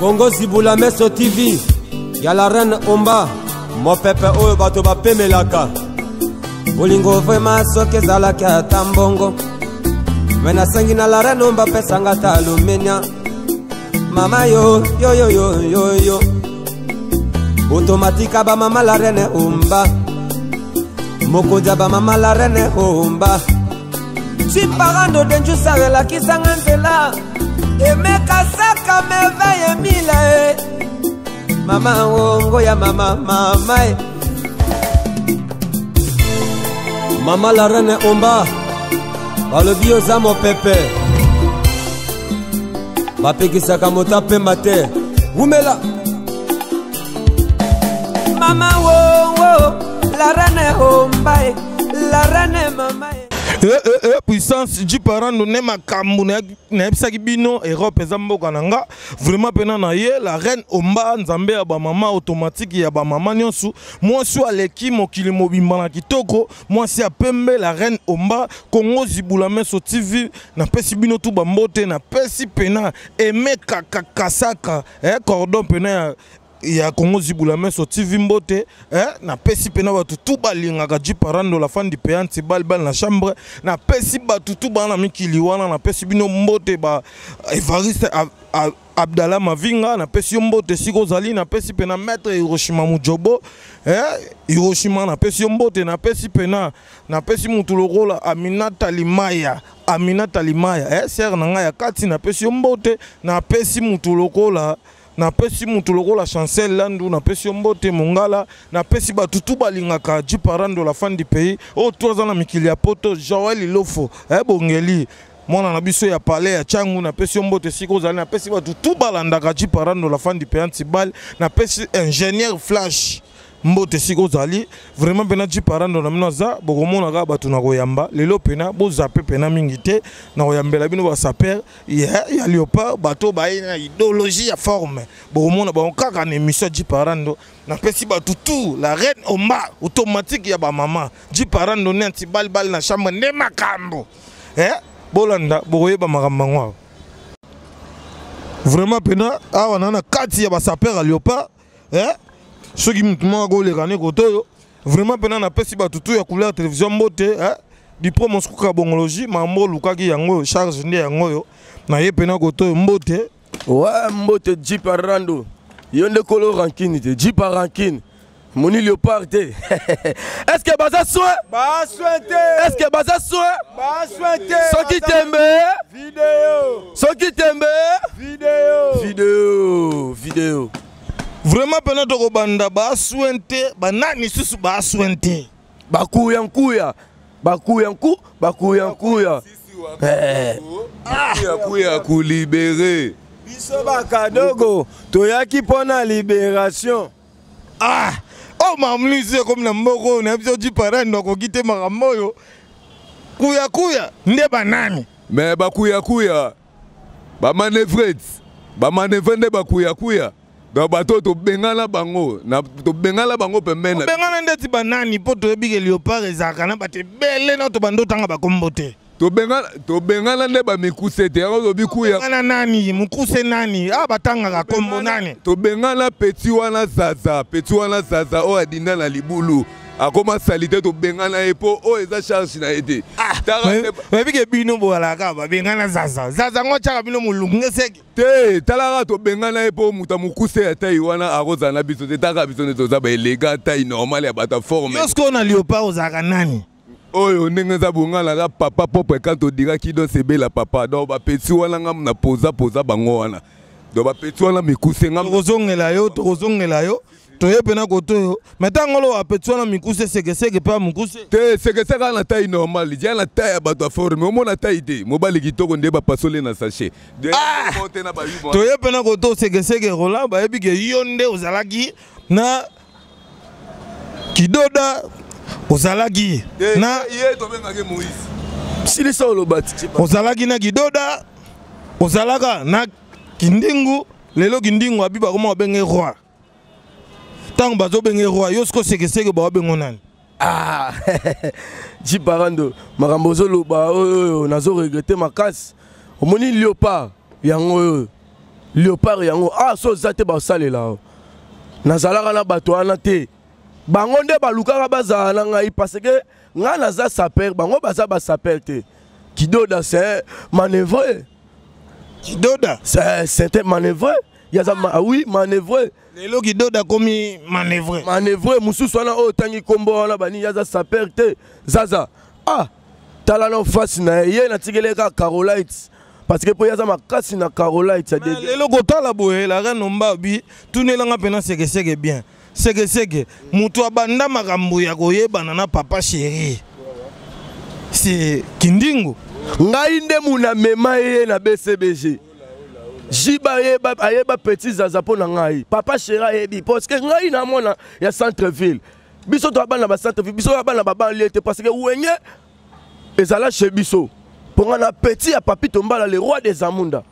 Kongo Zibula Meso TV ya la reine Omba, mopepe oyo bato bapemelaka. Bolingo vrema soki ezalaki ata mbongo, me nasengi na la reine Omba pesanga ata alumenia. Mama yo yo yo yo yo yo, otomatika ba mama la reine Omba, mokonzi ya ba mama la reine Omba. Chiparando denjusa elakisanga nzela, emeka saka merveille mila e mama wongo ya mama mama e. Mama la reine Omba, balobi oza mopepe, bapekisaka moto apemba te, wumela. Mama wo la reine Omba e, la reine mama e. Puissance Jiparando ne makambo nayebisaki bino Europe eza mboka na nga vraiment pena na ye la reine Omba nzambe ya ba mama automatique ya ba mama nyonso mwasi aleki mokili mobimba na kitoko mwasi ya pembe la reine Omba Congo Zibula Meso TV napesi bino tu ba mbote napesi pena Emeka Kakasaka cordon pena ya Congo Zibula Meso TV mbote napesi pena bato tu balingaka Jiparando la fan du peanti bal bal na chambre napesi bato tu bana mikili wana napesi bino mbote ba Evariste Abdallah Mavinga napesi yo mbote siko zali napesi pena maître Hiroshima Mujobo Hiroshima napesi yo mbote napesi pena napesi mutu lokola Aminata Limaya Aminata Limaya sœur na nga ya kati napesi yo mbote napesi mutu lokola napesi mutu lokola Chancel Landu napesi yo mbote Mongala napesi batu tu balingaka Jiparando la fan du pays oyo tu aza na mikili ya poto Joël Ilofo bongeli mwana na biso ya palais ya Tchangu napesi yo mbote siko ozali napesi batu tu balandaka Jiparando la fan du pays antibal napesi ingénieur Flash mbote siko ozali vraiment pena Jiparando na mino aza bokomona kaka bato na koyamba lelo pena bozape pena mingi te na koyambela bino ba saper ya léopard bato baye na idéologie ya forme bokomona bango kaka na émission Jiparando napesi bato tout la reine Omba automatique ya ba mama Jiparando ne antibal bal na chambre nde makambo bolanda bokoyeba makambo yango awa vraiment pena awa na kati ya ba saper ya léopard soki mutu moko akoleka ne koto oyo vraiment pena napesi bato tout ya couleur télévision mbote diplôme oskuka bongologie mambo olukaki yango charge nde yango oyo na ye pena koto oyo mbote. Ouais mbote Jiparando yo nde kolo rancune te Jipa rancune moni léopard te. Est-ce que baza soin? Ba soin te. Est-ce que baza soin? Ba soin te. Soki tembe vidéo. Soki tembe vidéo. Vidéo, vidéo. Vraiment pena tokobanda ba soin te, ba nani susu ba soin te. Bakuya nkuya, bakuya nku, bakuya nkuya. Kuya kuya ku libérer. Biso bakadogo toyaki pona libération. Ah, oh mamlisi comme na mboko na biso Jiparando akoki te makambo oyo. Kuya kuya nde banani? Mais bakuya kuya ba manœuvres, ba manœuvres nde bakuya kuya. Donc bato tobengana bango, na tobengana bango pembeni. Tobengana ndeti banani po toyebi ke léopard ezalaka na bato ebele na to bando tanga bakombo te. Tobengana, tobengana nde ba mikuse te, yango tobi kuya. Tobengana nani, mukuse nani, ah batangaka kombo nani. Tobengana petit wana zaza, petit wana zaza oyo adinda na libulu. Akoma salite tobengana ye po oyo eza charge na ye te. Ah, oyebi ke bino boalaka babengana zaza. Zaza ngo tiaka bino molungu ngeseke. Te, talaka tobengana ye po moto mokuse ya tai wana akozala na biso te, talaka biso nde toza ba élégant tai normal ya bato ya forme. Yo sikoyo na léopard ozalaka nani? Oyo ndenge eza bongala na papa propre quand on dira qui doit sebela papa. Donc ba petit wana ngam na poza poza bango wana. Donc ba petit wana mikuse ngam. Tokozongela yo, tokozongela yo. Toye pena koto yo. Mais tango lo ba petit wana mikuse seke seke pa mukuse. Te seke seke na taille normale, dia na taille ya bato ya forme, omona taille te. Mobali kitoko nde ba pasole na sachet. De ah! na ba yuba. Toye pena koto seke seke Roland ba yebi ke yo nde ozalaki na Kidoda ozalaki na ye tobengaki Moïse. Silisa oloba ti. Ozalaki na Kidoda, ozalaka na Kindingu, lelo Kindingu abiba koma babenge roi. Tango bazobenge roi, yo siko seke seke ba babengo nani? Ah, Jiparando, makambo ozoloba oyo nazo regretter makasi. Omoni léopard yango oyo. Léopard yango ah so oza te basalela yo. Nazalaka na bato wana te. Bango nde balukaka bazala na ngai parce que ngai naza sapeur, bango baza ba sapeur te. Kidoda c'est manœuvre. Kidoda c'est un manœuvre. Yaza ma, oui, manœuvre. Lelo Kidoda komi manœuvre. Manœuvre mususu wana oyo tangi kombo wana bani yaza sapeur te. Zaza. Ah tala na face na ye na tikele ka Carolite. Parce que po yaza makasi na Carolite ya dege. Lelo kotala boye la reine Ombabi tunelanga pena seke seke bien. Seke seke mutu abanda makambo ya koyebana na papa chéri. C'est Kindingo. Ngai nde muna mema ye na BCBG. Jiba ayeba ayeba petit Zaza po na ngai. Papa chéri ayebi parce que ngai na mona ya centre-ville. Biso to bana ba centre-ville, biso bana ba banlieue te parce que wenge ezala chez biso. Ponga na petit ya Papi Tombala le roi des Amunda.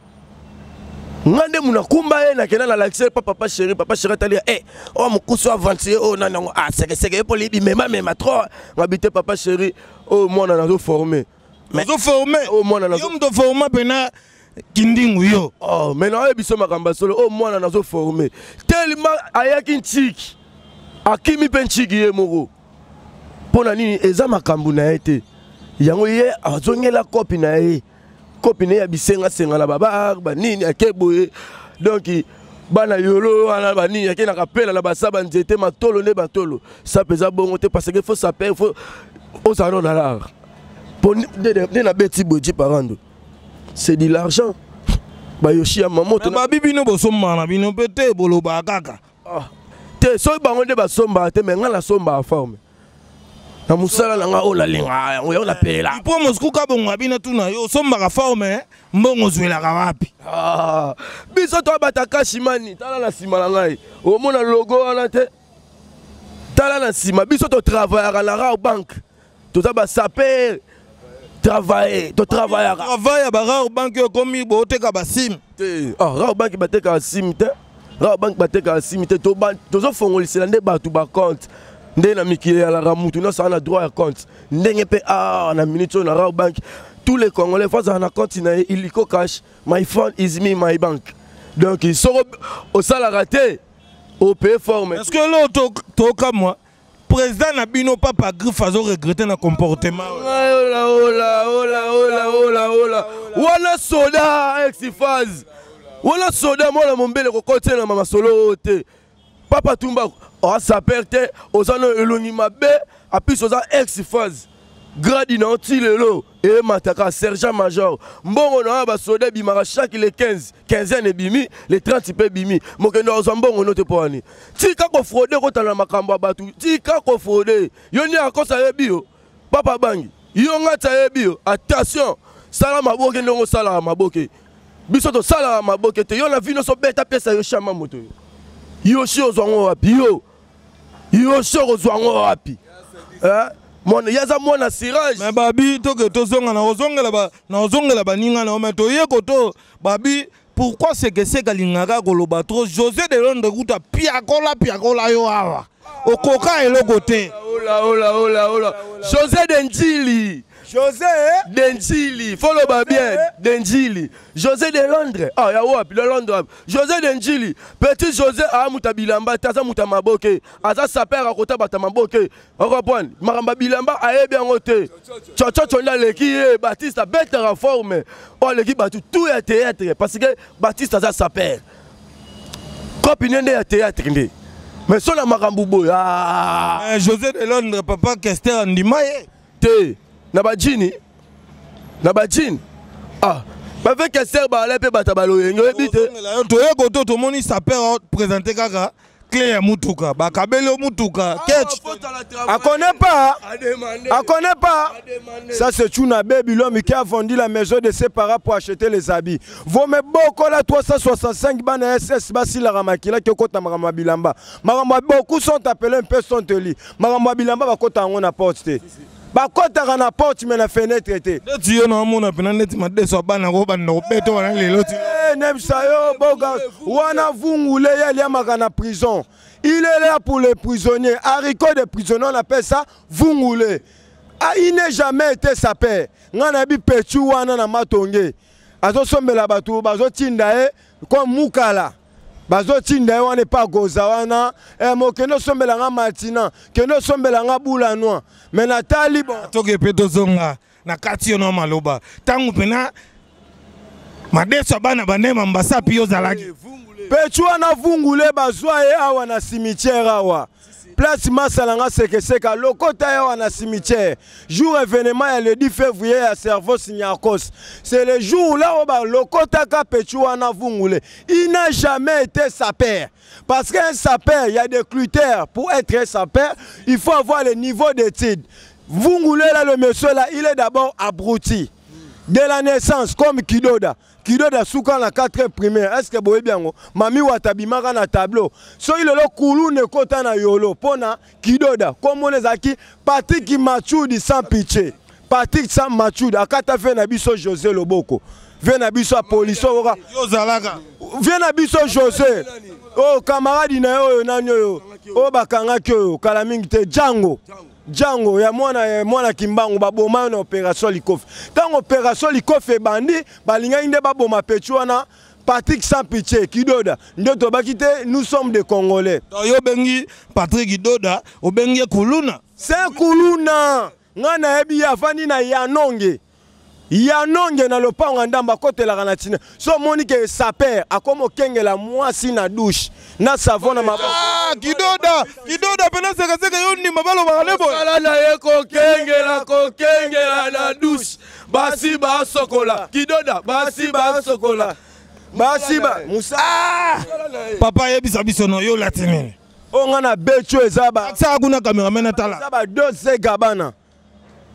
Ngande muna kumba ye na kena na lakise pa papa chéri, papa chéri atali eh oh mukusu aventurier oh nani ngo ah seke seke po libi mema mema trop ngabite papa chéri oh mwana nazo former. Mais nazo former oh mwana nazo yo mto former pena Kindingu yo. Oh mais na biso makamba solo oh mwana nazo former. Tellement ayaki ntiki. Akimi pe ntiki ye moko. Pona nini eza makambo na ye te. Yango ye azongela kopi na ye. Kopi na ye ya bisenga senga na babar ba nini ake boye. Donc bana yolo wana ba nini ake na kapela na basaba nzete matolo nde batolo. Ça pesa bongo te parce que faut ça paye faut ozala na l'art. Po nde na beti boji parando. C'est de l'argent. Ba yoshi ya mamoto. Ba bibino bosomba na bino pe te boloba kaka. Ah. Te soki bango nde basombaka te mais ngai nasombaka forme na mosala na ngai oyo nalinga yango yango napela mpo mosku kabongo abina tuna yo osombaka forme mbongo ozwelaka wapi? Ah, biso toabata kashimani tala na nsima na ngai omona logo wana te tala na nsima biso totravaillaka na Rao Bank toza basaper travailler totravaillaka travail ya ba Rao Bank oyo ekomi boteka basim te. Ah, Rao Bank batekaka sim te. Rao Bank batekaka sim te. Tozofongolisela nde bato ba compte nde na mikili eyalaka mutu nyonso aza na droit ya compte ndenge mpe ah, na minute oyo na Rao Bank tous les Congolais faut azala na compte na ye illico cash my phone is me my bank donc soko osalaka te opaye forme. Est-ce que lo tokamwa président na bino papa Griffe azo regretter na comportement? Ola ola ola ola ola ola wana soda ex-phase wana soda mwana mombele kokotela na masolo oyo te papa tumba oasaper te oza na elongi mabe apis oza ex-phase gradi na oti lelo emataka sergent major mbongo na oyo basoda ebimaka chaque le 15 15e ebimi le 30 mpe ebimi mokendo azwa mbongo no te mpo wani tika kofraude kotala makambo ya bato tika kofraude yo nde akosa ayebi yo papa bangi yo ngati ayebi yo attention sala maboke ndongo osalaka maboke biso tosalaka maboke te yo na vi nyonso beta pesa yo shama moto yo yoshi ozwa ngo wapi yo yoshi okozwa ngo wapi mwana ye aza mwana sirage mais babi toke tozonga na ozongela ba na ozongela baninga na yo mais toyeko to babi pourquoi sekeseke alingaka koloba trop José de Londres kuta piakola piakola yo awa okoka eloko te. Ola ola ola ola José de Njili José de Njili faut loba bien de Njili José de Londres ah ya wapi de Londres José de Njili petit José a muta bilamba taza muta maboke aza saper akota bata maboke okomprendre makambo ya bilamba ayebi yango te tshotshotsho nde aleki ye Baptiste abetaka forme oyo aleki bato tout ya théâtre parce que Baptiste aza saper kopi nde ya théâtre nde mais so na makambo boye ah. José de Londres papa Kester andima ye te na bajini na bajini ah bave Kester baala mpe bato ya baloyenge oyebi te toyeko to tomoni saper présente kaka clé ya mutuka bakabeli yo mutuka ketch akone pas akone pas ça c'est Tchouna Baby l'homme qui a vendu la maison de ses parents pour acheter les habits vome bokola 365 bana SS basilaka makila ki okota makambo ya bilamba makambo ya beaucoup sont appelés un peu sont élus makambo ya bilamba bakota yango na porte te bakotaka na porte mais na fenêtre te neti yo naomona mpena neti madeso ya bana kobanda kobeta wana lelo ti nebisa yo boga wana vungule ye aliamaka na prison il est là pour les prisonniers haricot de prisonniers on appelle ça vungule ah, il n'est jamais été sapeur ngai nayebi pechu wana na matonge. Azosombela bato, bazotinda ye comme mukala, bazotinda ye wana epa goza wana, eh, mokende osombela nga matina, kende osombela nga bula noir. Me natali bon. Toke mpe tozonga na kati yo na maloba ntango mpena madeso ya bana banema mbasapi yo ozalaki pechu wana vungule bazwa ye awa na cimetière awa place masala nga sekeseke alokota ye awa na cimetière jour événement ya le 10 février ya cerveau signarcos. C'est le jour là oyo balokotaka pechu wana vungule. Il n'a jamais été sapeur, parce qu'un sapeur, il y a des critères. Pour être un sapeur, il faut avoir le niveau d'études. Vungule là, le monsieur là, il est d'abord abruti de la naissance, comme Kidoda. Kidoda suka na 4 primaire. Est ce que boyebi yango? Mami wata bimaka na tableau. Soki lelo kulune ekota na yolo mpona Kidoda, komona ezalaki Patrik Machudi sans pitié. Patrik sans Machudi akata ve na biso José Loboko, ve na biso ya police oyoka. Yo ozalaka vie na biso José oyo, camarade na ye oyo nani oyo oyo bakangaki oyo kala mingi te, Django, Django ya mwana ya mwana Kimbangu, baboma yo na opération Likofi. Ntango opération Likofi ebandi, balingaki nde baboma pechu wana Patrick sans pitié Kidoda. Nde tobaki te, nous sommes des Congolais. Donc yo obengi Patrick Kidoda, obengi ye kuluna. Se kuluna ngai nayebi ye, avandi na Yanonge, Yanonge na lopango ya ndambo, akotelaka na ntina. So omoni ke saper akoma okengela mwasi na douche na savon na maboko. Ah, Kidoda, Kidoda mpena sekeseke yo ndima balobaka nde boye. Mosala na ye kokengela, kokengela na douche, basi basokola Kidoda, basi basokola. Basi ba musa. Ah! Papa, yebisa biso no yo olati nini? Oyo ngai na beti oyo eza ba Akisaka kuna cameraman atala. Eza ba Dolce Gabbana.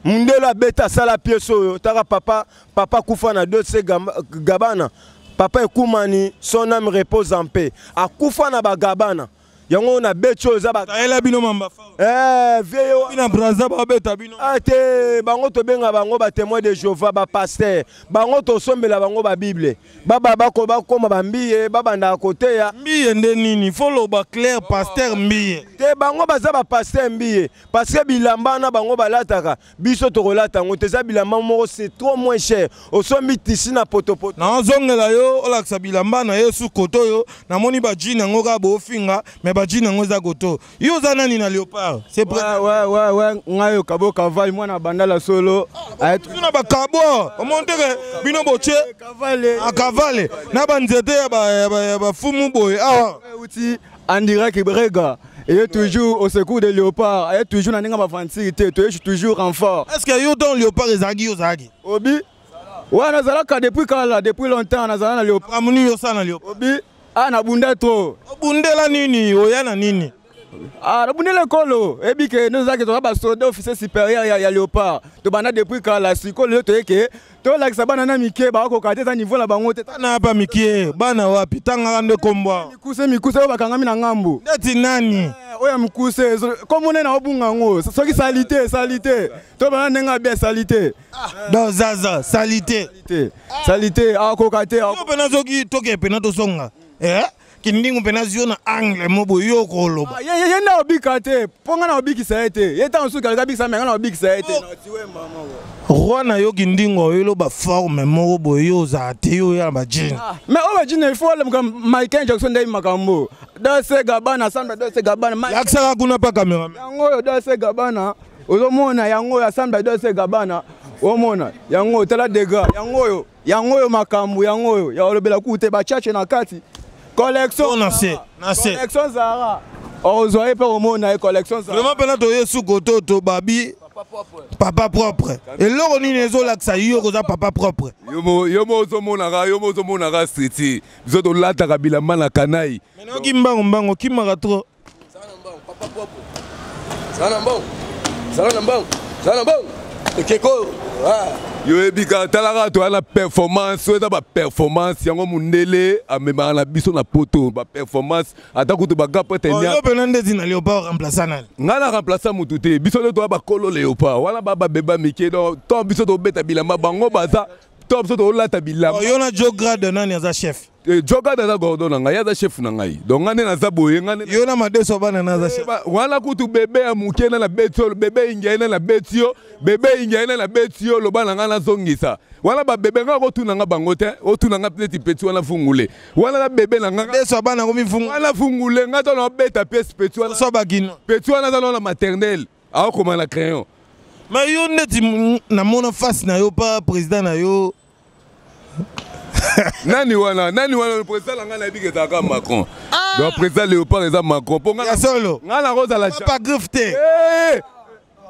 Mundele abeta asala pièce oyo taka papa, papa kufa na Dolce Gabbana. Papa ekumani, son âme repose en paix. Akufa na ba Gabbana. Yango na beti oyo eza ba Tayela bino mamba fa. Eh, vieux yo. Bino Brazza babeta bino. Ah te, bango tobenga bango ba témoin de Jéhovah, ba pasteur. Bango tosombela bango ba Bible. Baba bako bakoma ba mbiye, babanda koteya. Mbiye nde nini? Faut loba clair, pasteur mbiye. Te, bango baza ba pasteur mbiye parce que bilamba na bango balataka, biso tokolata yango te. Eza bilamba moko c'est trop moins cher. Osombi tisi na potopoto. Nazongela yo olakisa bilamba na ye su koto oyo namoni ba jean yango kaka bofinga, mais ba jean yango eza koto. Yo oza nani na Léopard? C'est prêt. Ouais, ouais, ouais, ngai oyo Kabo Cavale, mwana bandala solo. Bino ba Kabo, omoni te ke bino botie Cavale. A Cavale na banzete ya bafumu boye awa. Euti en direct Brega. Et toujours au secours de Léopard, et toujours na ndenge baventure te, toye toujours en fort. Est-ce que yo dans Léopard ezalaki, yo ozalaki? Obi ouais, nazalaka depuis kala, depuis longtemps nazala na Léopard. Makambo nini osala na Léopard? Obi ah, nabunda trop. Obundela nini? Oya na nini? Ah, nabundela ekolo. Eyebi ke nde ozalaki, toza basoda, officier supérieur ya Léopard. Tobanda depuis kala. Sikoyo lelo toye ke tolakisa bana na mike bakokoka te, eza niveau na bango te. Bana apa mike? Bana wapi? Tangaka nde kombo awa. Mikuse, mikuse oyo bakangami na ngambu. Ndeti nani? Oyo ya mikuse kombo nde na obunga yango soki sali te, sali te, to bana ndenge abe sali te. Donc zaza sali te. Te, sali te, akoka te. Yo mpena soki toke mpena tosonga, eh? Kindingu mpena zio na angle mo boye yo koloba. Ah, ye nde obika te, mpo ngai na obikisa ye te. Ye ntango soki alingi abikisa, me ngai na obikisa ye te. Roi na yo Kindingu oyeloba forme moko boye, yo ozala te, yo oya na bajean. Ah, mais oyo bajean, il faut olemuka Michael Jackson nde makambo. Dolce Gabbana, Sandra Dolce Gabbana. Lakisaka kuna pa cameraman. Yango oyo Dolce Gabbana, ozomona yango oyo Sandra Dolce Gabbana, omona yango oyo, tala dega yango oyo, yango oyo makambo yango oyo ya olobela kutu te, bachache na kati collection. Oh, na se na se. Collection Zara, ozwa ye mpe omona ye collection Zara. Vraiment mpena toye su koto to babi papa propre. Eloko nini ezolakisa yo koza papa propre? Yo mo ozomonaka, yo mo ozomonaka striti, biso tolataka bilamba na kanai. Mais nayoki mbango mbango okimaka trop. Zala na mbongo, zala na mbongo, zala na mbongo ekeko. Yo yebi kaka, talaka, toya na performance oyo eza baperformance yango mondele amemaka na biso na poto, baperformance ata kutu baga prete. Yo mpena ndeti na Léopard remplaça nani? Ngai na remplaça motu te. Biso nde toya bakolo Léopard wana, ba babeba mike. Donc to biso tobeta bilamba, bango baza top so tolata bilamba. Yo na Joe Grade, nani aza chef? Joe Grade aza gordon na ngai, ye aza chef na ngai. Donc ngai nde naza boye, ngai nde Yo na madeso bana na aza chef? Wana kutu bebe ya moke na beti yo, bebe ingia na beti yo, bebe ingia na beti yo, loba na ngai nazongisa. Wana babebe ngai okotuna nga bango te, otuna nga neti petit wana fungule. Wana na bebe na ngai. Madeso bana komi fungu. Wana fungule ngai to na obeta pièce petit wana. So bakino. Petit wana aza na maternelle, aokoma na crayon. Mais yo neti namona face na yo pa président na yo. Nani wana? Nani wana? Président na ngai nayebi ke ezalaka Macron. Donc président Léopard eza Macron. Mpo Ya solo. Ngai nakozala Papa Griffe te. Eh!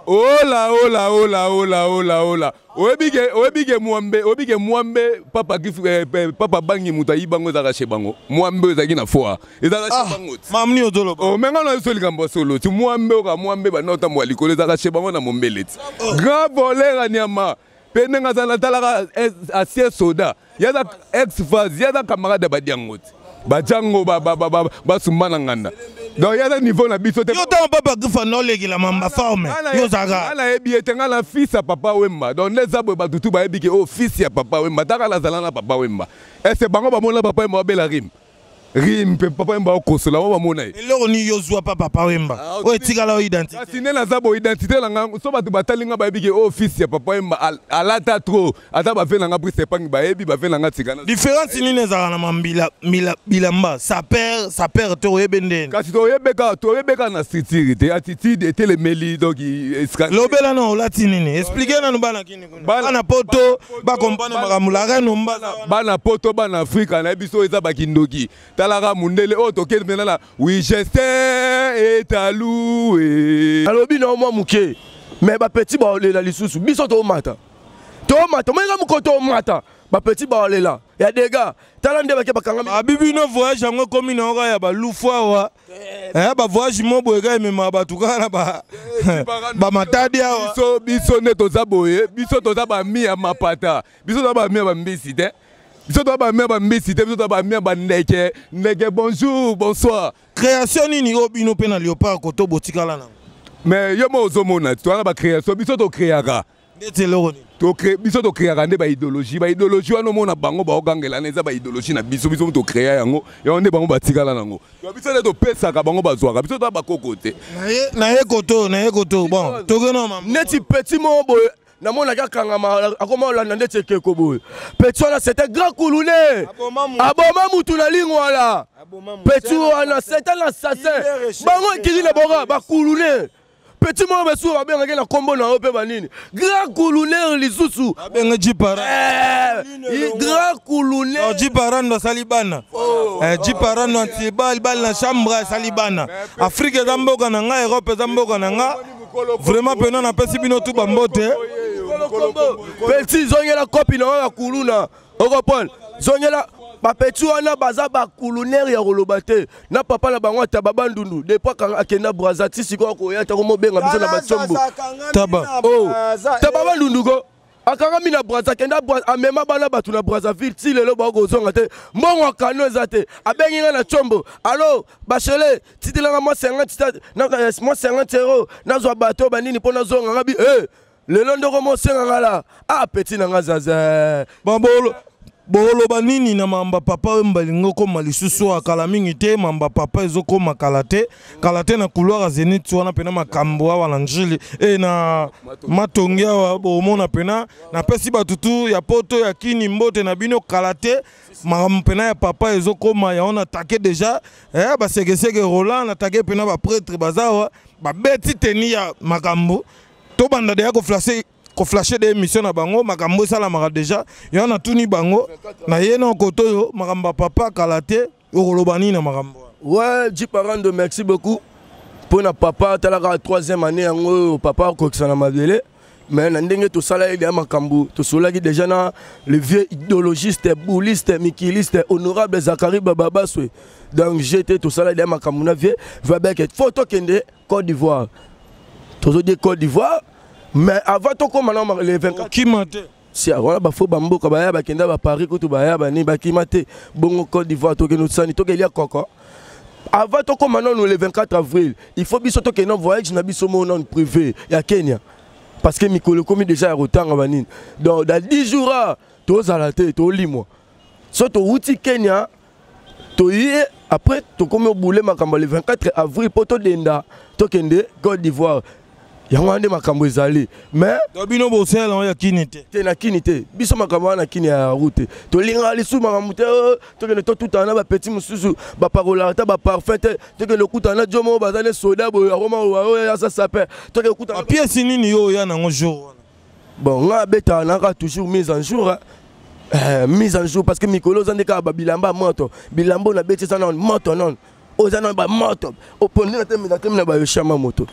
Ola ola ola ola ola ola. Oyebi ke mwambe, oyebi ke mwambe papa Griffe, papa bangi moto ayiba bango ezalaka chez bango. Mwambe oyo ezalaki na foire. Ezalaka chez bango ti. Mamni ozoloba. Oh, mais nga na biso likambo ya solo ti, mwambe oka mwambe banda otambola likolo ezalaka chez bango na mombele ti. Grand voleur ya nyama. Mpe ndenge aza natalaka ancien soda, ye aza ex phase, ye aza camarade ya badiango ti. Badiango basumba na nganda. Donc ye aza niveau na biso te. Yo ntango Papa Griffe anolekela mamba forme, yo ozalaka? Nga nayebi ye te, nga na fils ya Papa Wemba. Donc nde eza boye, bato tu bayebi ke oyo fils ya Papa Wemba. Taka nazala na Papa Wemba. Ese bango bamona Papa Wemba babela rime. Rime mpe Papa Wemba okosola bango bamona ye. Eloko nini yo ozwa pa Papa Wemba oyo etikala oyo identité? Kasi nde naza boye, identité na nga, so bato batali nga bayebi ke oyo fils ya Papa Wemba, alata trop. Ata bave na nga Brice Epangi bayebi, bave na nga tika na Différence nini ezalaka na mambila mila bilamba saper saper te oyebi ndeni? Kasi toyebeka na structure te, attitude etelemeli, donc Lobela na olati nini, explique nanu bana kini kuna. Bana poto bakomprendre makambo la reine ombaza wana. Bana poto, bana Afrika nayebi biso eza bakindoki. Talaka mundele oyo tokende mpena na oui gestin etalu. Alobi na mwa moke, mais bapeti baolela lisusu. Biso toomata, toomata moninga moko, toomata, bapeti baolela ya dega. Tala nde bake bakangami. Babi bino voyage yango ekomi na oka ya balufu awa. Bavoyage mo boye kaka ememaka bato kaka na bamatadi awa. Biso nde toza boye, biso toza bami ya mapata, biso toza bami ya bambisi te, biso toza bami ya bambisi te, biso toza bami ya bandeke ndeke. Bonjour, bonsoir. Création nini oyo bino mpe na Léopard koto botikala nango? Mais yo mo ozomona toza na bacréation, biso tocréaka. Ndeti eloko nini? Biso tocréaka nde baidéologie. Baidéologie wana omona bango baogangelana, eza baidéologie na biso. Biso tocréa yango, yango nde bango batikala nango. Biso nde topesaka, bango bazwaka. Biso toza bakoko te. Na ye koto bon tokena ma Neti petit moko boye namonaki akangama, akoma olanda ndeti ekeko boye. Petit wana, c'était grand kulune, aboma mutu na lingwala. Petit wana, c'est un assassin. Bango ekili na boka bakulune. Petit moko basusu babengaki na nkombo na yo mpe banini, grand kulunaire lisusu. Babenge Jiparando. Grand kulunaire. Jiparando asali bana. Jiparando antibali bali na chambre, asali bana. Afrique eza mboka na ngai, Europe eza mboka na nga. Vraiment mpena napesi bino tu bambote. Petit, zongela kopi na oyo ya kuluna, okomprendre. Zongela bapeti wana, baza bakulunaire ya koloba te na papa na bango ata babandundu. Depuis akenda Braza ti sikoyo akoya tango mobenga biso na batiombo. Taba. Oh, taba bandundu ko akangami na Braza, akenda amema bana bato na Brazzaville, ti lelo bakozonga te. Mbongo akano eza te. Abengi nga na tiombo: "Alo bachele, titelanga mwa 50, mwa 50 euro, nazwa bato banini mpo nazonga." Nga bi lelo ndoko mosenganga la ah petit na nga zaza. Bon, boloba nini na mamba papa oyo balingi okóma lisusu akala mingi te? Mamba papa ezokóma kala te, kala te na couloir ya Zénith wana mpena makambo awa na Njili e na Matongi awa bomona mpena. Napesi bato tu ya poto ya kini mbote na bino. Kala te makambo mpena ya papa ezokóma yango na take déjà, basekeseke Roland na take mpena, baprêtre baza awa babeti teni ya makambo. Tobanda deya koflashe de émission na bango, makambo esalamaka déjà. Yango natuni bango na ye na koto oyo makambo ya papa kala te, okoloba nini na makambo wana? Ouais, Jiparando, merci beaucoup mpo na papa. Talaka troisième année yango oyo papa akokisa na mabele. Mais na ndenge tosala ye deya makambo, tosolaki déjà na le vieux idéologiste, bouliste, mikiliste, honorable Zakari Bababaswe. Donc gt tosala deya makambo na vieux Vabeke, faut tokende Côte d'Ivoire. Tozodie Côte d'Ivoire, mais avant tokóma na le 24. Okima te? Si wana bafo bamboka baya bakenda baparis kutu baya bani bakima te. Bongo Côte d'Ivoire tokende osani, tokelia koko. Avant tokóma nanu le 24 avril, il faut biso tokende voyage na biso moko nanu privé ya Kenya, parce que mikolo ekomi déjà ya kotanga banini. Donc dans 10 jours ah, Tozala te, tolimwa. So towuti Kenya, toye après tokomi obule makambo le 24 avril mpo todenda tokende Côte d'Ivoire. Yango wana nde makambo ezali. Mais to bino bosala yango ya kini te. Te, na kini te. Biso makambo wana na kini ya route. Tolingaka lisusu makambo te, oh, tokende totutana na bapeti mosusu bapakolaka ata baparfum te. Tokende okutana na jo moko baza ne soda boye aroma oyo aza saper. Tokende okutana pièce nini yo oya nango jour wana? Bon, nga abetaka naka toujours mise en jour, hein. Mise en jour parce que mikolo oza nde kaka babilamba ya moto, bilamba oyo nabeti eza nano moto, nono oyo eza nano bamoto opondi na temi na temi na bayoshama moto.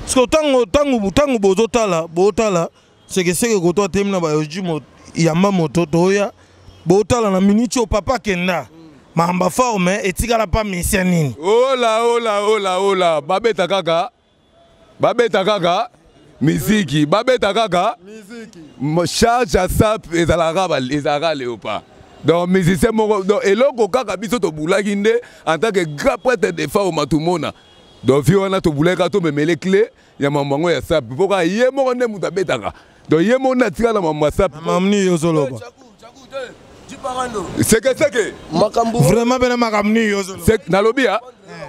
Parce que tango bozotala, botala sekeseke koto atemi na bayoji yamba moto toya botala na miniti oyo papa kenda mamba forme etikala pa mission nini. Ola ola ola ola babeta kaka, babeta kaka miziki, babeta kaka charge ya sap ezalaka léopard. Donc musicien moko, donc eloko kaka biso tobulaki nde en tant que grand prêtre de Fao Matumona. Donc vi wana tobulaki kaka tomemele clé ya mambo yango ya sap mpo kaka ye moko nde moto abetaka. Donc ye moko nde atikala na mambo ya sap. Mambo nini yo ozoloba? Seke seke. Makambo. Vraiment bena makambo nini yo ozoloba? Seke, nalobi ya?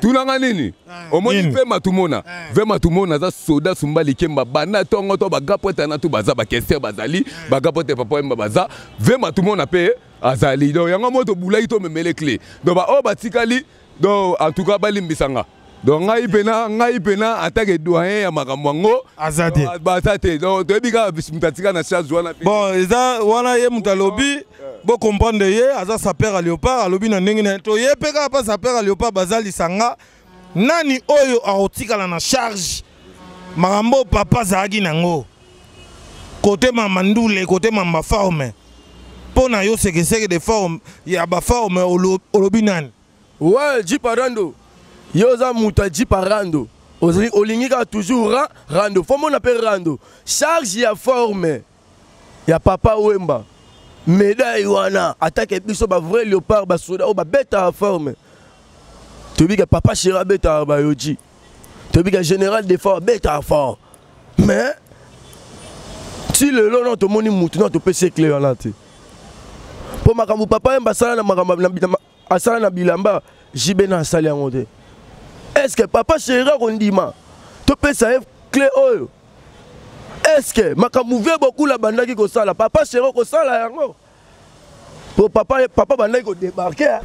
Tunanga nini? Omoni ve Matumona. Ve Matumona aza soda sumba likemba banda tongo to ba grand prêtre na to baza ba kester bazali, ba grand prêtre papa Wemba baza. Ve Matumona pe azali. Donc yango moto bulaki to memele clé. Donc ba oyo batikali, donc en tout cas balimbisanga. Donc ngai pena en tant que doyen ya makambo yango aza te. Baza te. Donc toyebi kaka moto atika na charge wana pe. Bon, eza wana ye moto alobi, bo comprendre ye aza sapeur à léopard, alobi na ndenge na ye. To ye pe kaka pa sapeur à léopard baza lisanga. Nani oyo akotikala na charge makambo papa azalaki nango côté mama ndule, côté mama forme mpo na yo sekeseke de forme ya ba forme olobi nani? Ouais, Jiparando. Yo oza moto ya Jiparando. Ozali olingi kaka toujours rando. Faut mona pe rando. Charge ya forme ya papa Wemba. Médaille wana attaque biso ba vrai léopard ba soda ba beta forme. Tobi ka papa Chira beta ba yoji. Tobi ka général de fort beta fort. Mais si le long to moni mutu na to pese clé wana te. Po makambo papa Wemba sala na makambo na asala na bilamba JB na asali yango te. Est-ce que papa Chira kondima to pesa ye clé oyo? Est-ce que makambo vie beaucoup la bandaki kosala papa Chira kosala yango? Po papa bandaki ko débarquer, hein?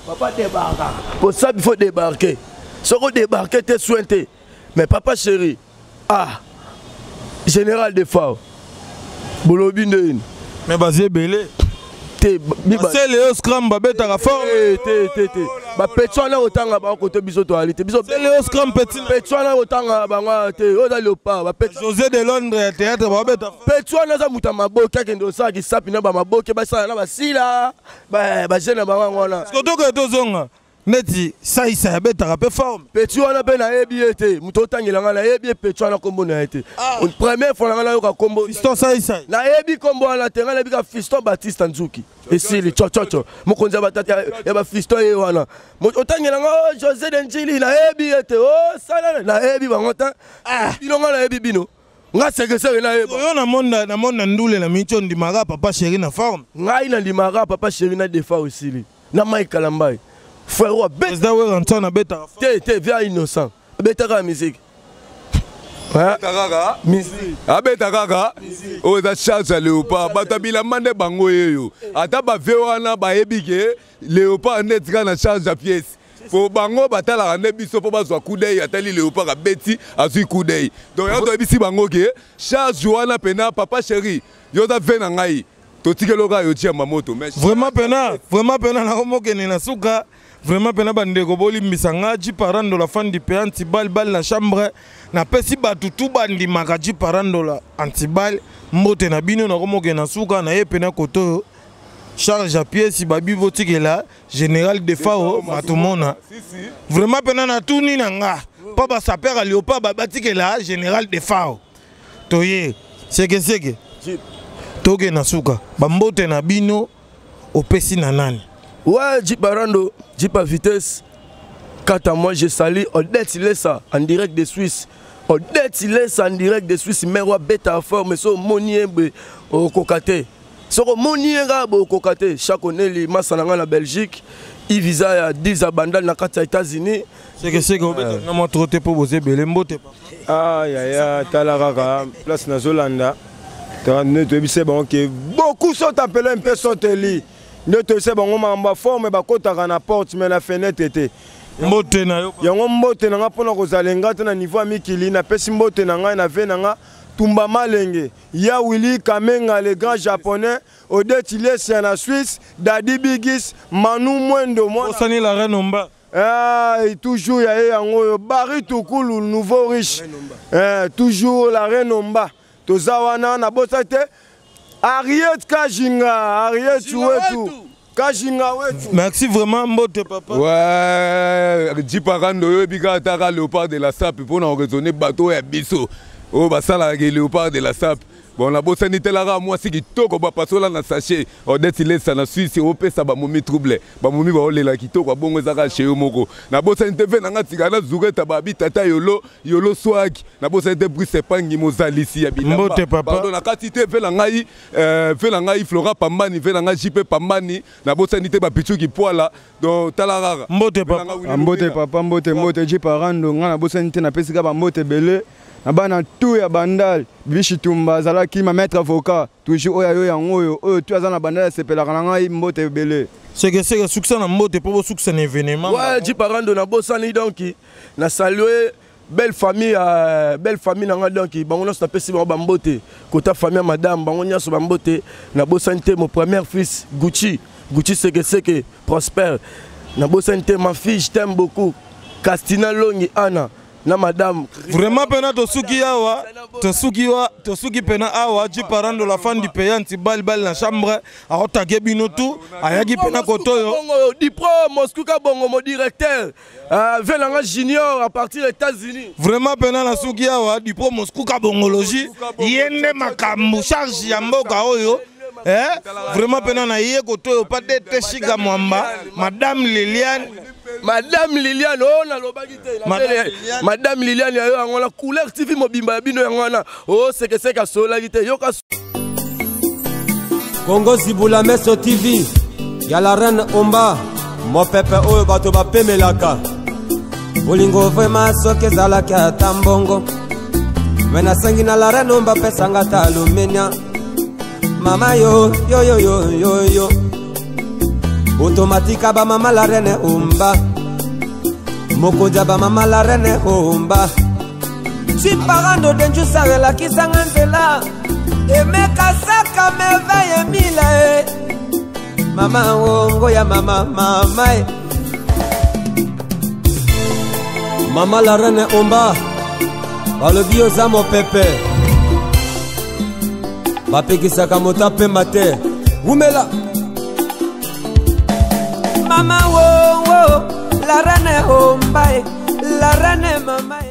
Papa débarqua. Pour ça il faut débarquer. Soko débarquer te sointé. Mais papa chéri, ah général de Fao. Bolobi ndeni. Mais bazé belé. Te, mi ba- C'est Léo Scram babeta ka fort. Eh, te, te, te. Ba petso na otanga ba koto biso to ali te. Biso C'est Léo Scram petit. Petso na otanga ba ngwa te. Oza léopard ba petso. José de Londres ya théâtre ba beta. Petso na za muta maboke akende osala kisapi na ba maboke ba sala na ba sila. Ba, ba jeune ba ngwa wana. Soto ko to zonga. Neti saisa ya betaka pe forme. Petit wana pe nayebi ye te. Moto otangela nga nayebi ye petit wana kombo na ye te. Première fois na nga nayoka kombo. Fiston saisa. Nayebi kombo wana te, nga nayebi ka Fiston Baptiste Nzuki. Esili cho cho cho. Mokonzi ya batata ya ba Fiston ye wana. Moto otangela nga, oh, José de Njili nayebi ye te. Oh, sala nayebi bango te. Bino nga nayebi bino. Nga sekeseke nayeba. Oyo na monde, na monde ndule na micho ndimaka papa chéri na forme. Ngai na ndimaka papa chéri na defa osili. Na Mike Kalambay. Frère wa beta. Président Werrason na beta. Te te via innocent. Beta ka musique. Hein? Abeta kaka. Musique. Abeta kaka. Oyo eza charge ya léopard. Bato ya bilamba nde bango yeyo. Ata ba vieux wana bayebi ke léopard nde etika na charge ya pièce. Po bango batalaka nde biso po bazwa coup d'œil, atali léopard abeti, azwi coup d'œil. Donc yango toyebisi bango ke charge wana pena papa chéri, yo oza ve na ngai. Totikeli oka yo tia mamoto, mais Vraiment pena, vraiment pena na komokende na suka. Vraiment pena bandeko bolimbisa nga Jiparandola fan du pays antibal bal na chambre. Na pesi batu tout bandimaka Jiparandola antibal mbote na bino na komokende na suka na ye pena koto charge à pièce babi botikela général de Fao Matumona. Vraiment pena na tuni na nga. Pa ba sapeur à léopard ba batikela général de Fao. Toye seke seke. Toke na suka ba mbote na bino opesi na nani? Ouais, Jiparando, Jipa vitesse. Quant à moi, je salue Odette Lessa en direct de Suisse. Odette Lessa en direct de Suisse, mais roi bête à forme, so moniembe au kokate. Soki omoni ye kaka bokoka te. Chaque oneli masa na ngai na Belgique, ivisa ya 10 ya Bandal na kati ya États-Unis. Sekeseke obetanga mwa tro te mpo boza ebele. Mbote. Ah yaya, tala kaka place nazolanda nde toyebisa bango ke beaucoup sont appelés, mpe sont élus. Nde toyebisa bango makambo ya forme, bakotaka na porte mais na fenêtre te. Mbote na yo. Yango mbote na nga mpona kozala enga te na niveau ya mikili. Napesi mbote na ngai na ve na nga Tumba Malenge ya Willi Kamenga, le grand Japonais, Odette Lesia na Suisse, Dadi Bigis, Manu Mwendo mwana. Osani la reine Omba. Ah, toujours ya ye yango oyo Barry Tukulu, nouveau riche, eh, toujours la reine Omba. Toza wana, nabosa te Ariet Kajinga, Ariet wetu, Kajinga wetu. Merci vraiment, mbote papa. Ouais, Jiparando, oyebi kaka taka léopard de la sape mpona koraisonne bato oyo ya biso oyo basalaka léopard de la sape. Bon, nabosani telaka mwasi kitoko bapasola na sachet, Odette Lesa na Suisse, opesa bamomi trouble, bamomi baolela kitoko abongo ezaka chez yo moko. Nabosani te ve nanga tika na Zureta, babi tata yolo yolo swag. Nabosani te Brice Epangi, mozalisi ya bilamba. Mbote papa. Pardon, na kati te ve na ngai, ve na ngai Flora Pambani, ve na ngai JP Pambani. Nabosani te bapichuki poala. Donc tala kaka. Mbote papa. Mbote papa, mbote, mbote Jiparando. Ngai nabosani te, napesi kaka bambote ebele na bana tu ya Bandal. Bishi Tumba azalaki ma maître avocat toujours oyo ayo yango oyo oyo tu aza na Bandal asepelaka na ngai, mbote ebele. Sekeseke, sukisa na mbote mpo bosukisa na événement. Ouais, Jiparando, nabosani donc na salue belle famille, belle famille na nga. Donc bango nyonso napesi bango bambote, kota famille ya madame, bango nyonso bambote. Nabosani te mon premier fils Gucci, Gucci Sekeseke Prosper. Nabosani te ma fille, je t'aime beaucoup, Castina Longi Anna na madame. Vraiment mpena tosuki awa, tosuki wa, tosuki mpena awa. Jiparando, la fan du pays, antibali bali na chambre aotake bino tu ayaki mpena koto oyo. Bongo Dipro Moscou Kabongo, mon directeur, ve nanga Junior à partir des États-Unis. Vraiment mpena nasuki awa. Dipro Moscou Kabongologie, ye nde makambo, charge ya mboka oyo. Eh? Vraiment mpena na ye koto oyo pa te Shiga Mwamba, madame Liliane. Madame Liliane oyo nalobaki te. Madame Liliane ya yo yango wana, Couleur TV mobimba ya bino yango wana oyo Sekeseke asololaki te, yoka. Kongo Zibula Meso TV ya la reine Omba, mopepe oyo bato bapemelaka. Bolingo vraiment soki ezalaki ata mbongo, me nasengi na la reine Omba apesanga ata alumenia. Mama yo yo yo yo yo yo, automatika bamama, la reine Omba, mokonzi ya bamama, la reine Omba. Ciparando denjusa elakisanga nzela, emekasaka merveille mila e mama wongo ya mama mama e mama. La reine Omba, balobi oza mopepe, bapekisaka moto apemba te. Wumela mama wo wo, la reine Omba e, la reine mama e.